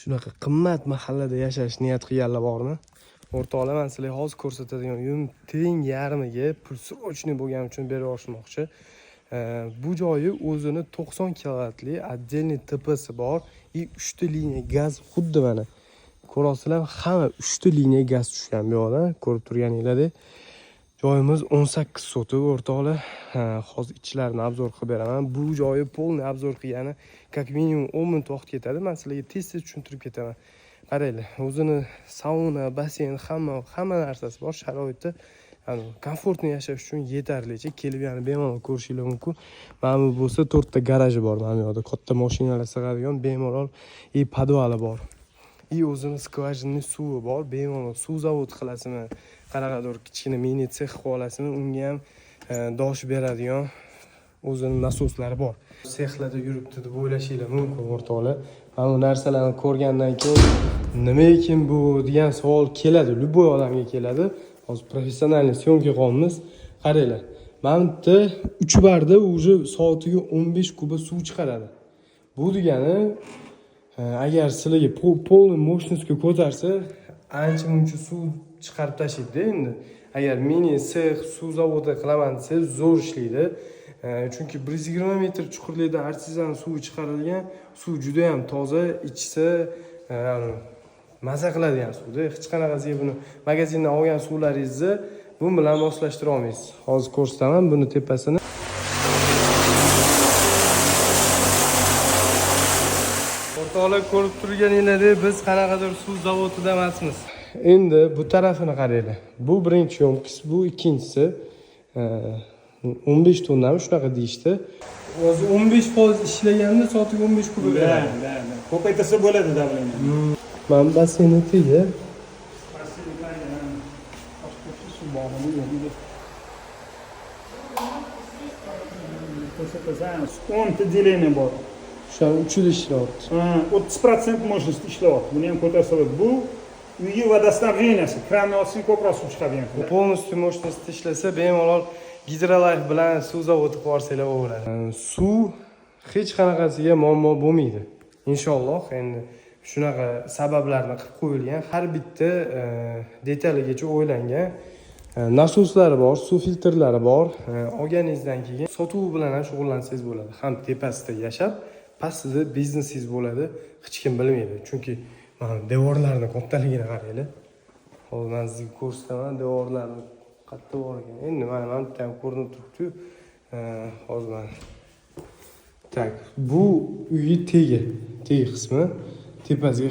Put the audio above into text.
Shunaqa qimmat mahallada yashash niyat qilganlar bormi? O'rtoqlar, man sizlarga hozir ko'rsatadigan uyim teng yarmiga pul срочный bo'lgani uchun berib yuborishmoqchi. Bu joyi o'zini 90 kilovatli отдельный ТП si bor и 3 ta liniya gaz, xuddi mana ko'rasizlar, hamma 3 ta liniya gaz tushgan bu yoqda, ko'rib turganinglardek. Joyimiz 18 sotix, o'rtoqlar. Ha, hozir ichlarini обзор qilib beraman. Bu joyi полный обзор qilgani как minimum 10 minut vaqt ketadi. Man sizlarga tez-tez tushuntirib ketaman. Qaranglar, o'zini sauna, basseyn, hamma hamma narsasi bor. Sharoiti, ya'ni комфортно yashash uchun yetarlicha. Kelib, ya'ni bemalol ko'rishinglar mumkin. Mana bu bo'lsa to'rtta garaji bor mana bu yoqda, katta mashinalar sig'adigan bemalol, и podvali bor. И o'zini скважинный suvi bor, bemalol suv zavod qilasizmi, qanaqadir kichkina mini sex qilib olasizmi, unga ham dosh beradigan o'zini nasoslari bor. Sexlarda yuribdi deb o'ylashinglar mumkin, o'rtoqlar. Mana bu narsalarni ko'rgandan keyin nima ekan bu degan savol keladi, любой odamga keladi. Hozir профессиональный съёмка qilyapmiz. Qaranglar, mana bu yerda 3 barda уже soatiga 15 kuba suv chiqaradi. Bu degani, agar sizlarga полный мощность ga ko'tarsa, ancha muncha suv chiqarib tashlaydi endi. Agar mini sex, suv zavodi qilaman desangiz, zo'r ishlaydi. Chunki 120 metr chuqurlikda artezian suvi chiqarilgan, suv juda ham toza, ichsa maza qiladigan suvda. Hech qanaqasiga buni magazindan olgan suvlaringizni bu bilan moslashtira olmaysiz. Hozir ko'rsataman buni tepasini. O'rtoqlar, ko'rib turganinglardek, biz qanaqadir suv zavodida emasmiz. Endi bu tarafini qaranglar. Bu birinchi ёмкость, bu ikkinchisi. 15 tonnami, shunaqa deyishdi. Hozir 15% ishlaganda soatiga 15 kuba beradi. Да. Ko'paytirsa bo'ladi давление. Mana basseyni tegi. Basseyn tagi, ha. Boshqa suv bormi, yo'qmi? Ko'rsatasan, 10 ta деление bor. O'shani uchida ishlayapti. Ha, 30% мощность ishlayapti. Buni ham ko'tarsa bo'ladi. Bu uyi водоснабжения si. Kranni ochsang, ko'proq suv chiqadigan. Полностью мощность ishlasa, bemalol Gidrolife bilan suv zavodi qilib yuborsanglar bo'ladi. Suv hech qanaqasiga muammo bo'lmaydi. Inshaalloh, endi shunaqa sabablarni qilib qo'yilgan. Har bitta detaligacha o'ylangan. Nasoslari bor, suv filtrlari bor. Olganingizdan keyin sotuv bilan ham shug'ullansangiz bo'ladi. Ham tepasida yashab, pastida biznesingiz bo'ladi. Hech kim bilmaydi. Chunki mana devorlarni kattaligini qaranglar. Hozir man sizga ko'rsataman devorlarni qayerda bor ekan. Endi mana bu yerda ham ko'rinib turibdi-yu. Hozir mana. Так, bu uyi tegi, tegi qismi. Tepasiga